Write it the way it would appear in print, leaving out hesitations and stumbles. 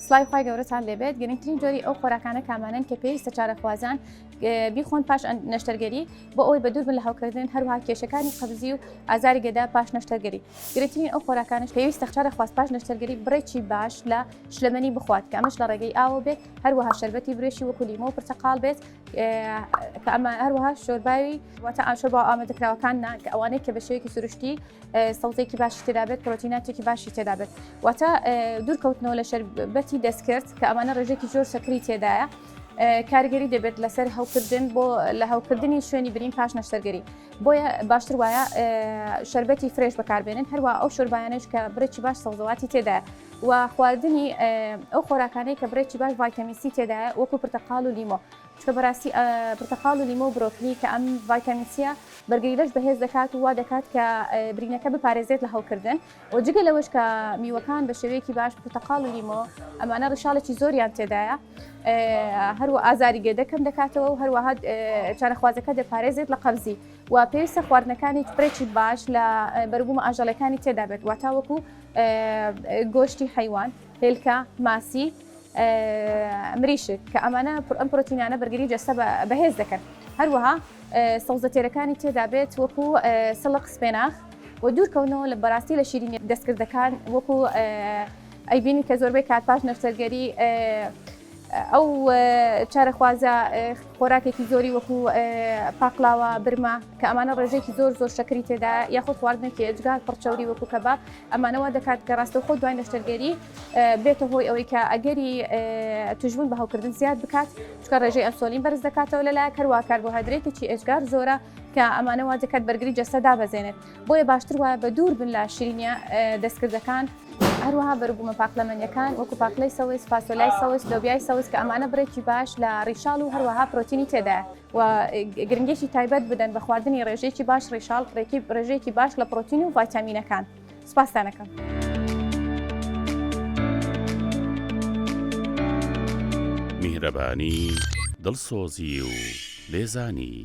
سڵاوی خوای گەورەتان لێبێت گرنگترین جۆری ئەو خۆراکانە کامانەن کە پێویستە چارەخوازان بیخۆن پاش نەشتەرگەری بۆ ئەوەی بە دوور بن لە هەوکردن هەروەها کێشەکانی قەبزی و ئازاری گەدە پاش نەشتەرگەری گرنگترین ئەو خۆراکانش پێویستە چارەخواز پاش نەشتەرگەری بڕێکی باش لە شلەمەنی بخوات کە ئەمەش لە ڕێگەی ئاوە بێت هەروەها شەربەتی برێشی وەکو لیمۆ و پرتەقاڵ بێت کە ئەمە هەروەها شۆرباوی واتە شۆربا ئامادەکراوەکان نا کە ئەوانەی کە بە شێوەیەکی سروشتی سەوزێکی باشی تێدا بێت پرۆتیناتێکی باشی تێدا بێت واتە دوورکەوتنەوە لە شەربەتی دەستکرد کە ئەمانە ڕێژێکی زۆر شەکری تێدایە کاریگەری دەبێت لەسەر هەوکردن بۆ لە هەوکردنی شوێنی برین پاش نەشتەرگەری بۆیە باشتر وایە شەربەتی fresh بەکاربێنن هەروە ئەو شۆربایانش کە بڕێکی باش سەوزەواتی تێدایە و خواردنی ئەو خۆراکانەی کە بڕێکی باش ڤایتامین سی تێدایە وەکو پرتەقاڵ و لیمۆ چونکە بەڕاستی پرتەقاڵ و لیمۆ و برۆکلی کە ئەم ڤایتامین سیە بەرگری لەش بەهێز دەکات و وا دەکات کە برینەکە بپارێزێت لە هەوکردن و جگە لەوەش کە میوەکان بە شێوەیەکی باش پرتەقاڵ و لیمۆ ئەمانە ڕیشاڵێکی زۆریان تێدایە هەروە ئازاری گەدە کەم دەکاتەوە و هەروەها چارەخوازەکە دەپارێزێت لە قەبزی و پێویستە خواردنەکانی بڕێکی باش لە بەربوومە ئاژەڵەکانی تێدا بێت واتا وەکو گۆشتی حەیوان هێلکە، ماسی، مریشک کە ئەمانە ئەم پرۆتینانە بەرگری جەستە بەهێز دەکەن. هەروەها سەوزە تێرەکانی تێدا بێت وەکو سڵق سپێناخ و دوورکەونەوە لە بەراستی لە شیرینیە دەستکردەکان وەکو ئەیبینی کە زۆربەی کات پاش نەشتەرگەری ئەو چارەخوازە خۆراکێکی زۆری وەکو پاقلاوە برمە کە ئەمانە ڕێژەیەکی زۆر زۆر شەکری تێدا یاخود خواردنێکی ئێجگار پڕ چەوری وەکو کەباب ئەمانە وا دەکات کە ڕاستەوخۆ دوای نەشتەرگەری بێتە هۆی ئەوەی کە ئەگەری توشبوون بە هەوکردن زیاد بکات چونکە ڕێژەی ئەنسۆلین بەرز دەکاتەوە لەلایەک هەروەها کاربۆهایدرێتێکی ئێجگار زۆرە کە ئەمانە وا دەکات بەرگری جەستە دابەزێنێت بۆیە باشتر وایە بە دوور بن لە شیرینیە دەستکردەکان هەروەها بەروبوومە پاقلەمەنیەکان وەکو پاقلەی سەوز فاسۆلای سەوز لۆبیای سەوز کە ئەمانە بڕێکی باش لە ڕیشاڵ و هەروەها پرۆتینی تێدایە و گرنگیی تایبەت بدەن بە خواردنی ڕێژەیەکی باش ڕیشاڵ ڕێکی ڕێژەیەکی باش لە پرۆتین و ڤایتامینەکان سپاستان ئەکەم. میهرەبانی، دڵسۆزی و لێزانی.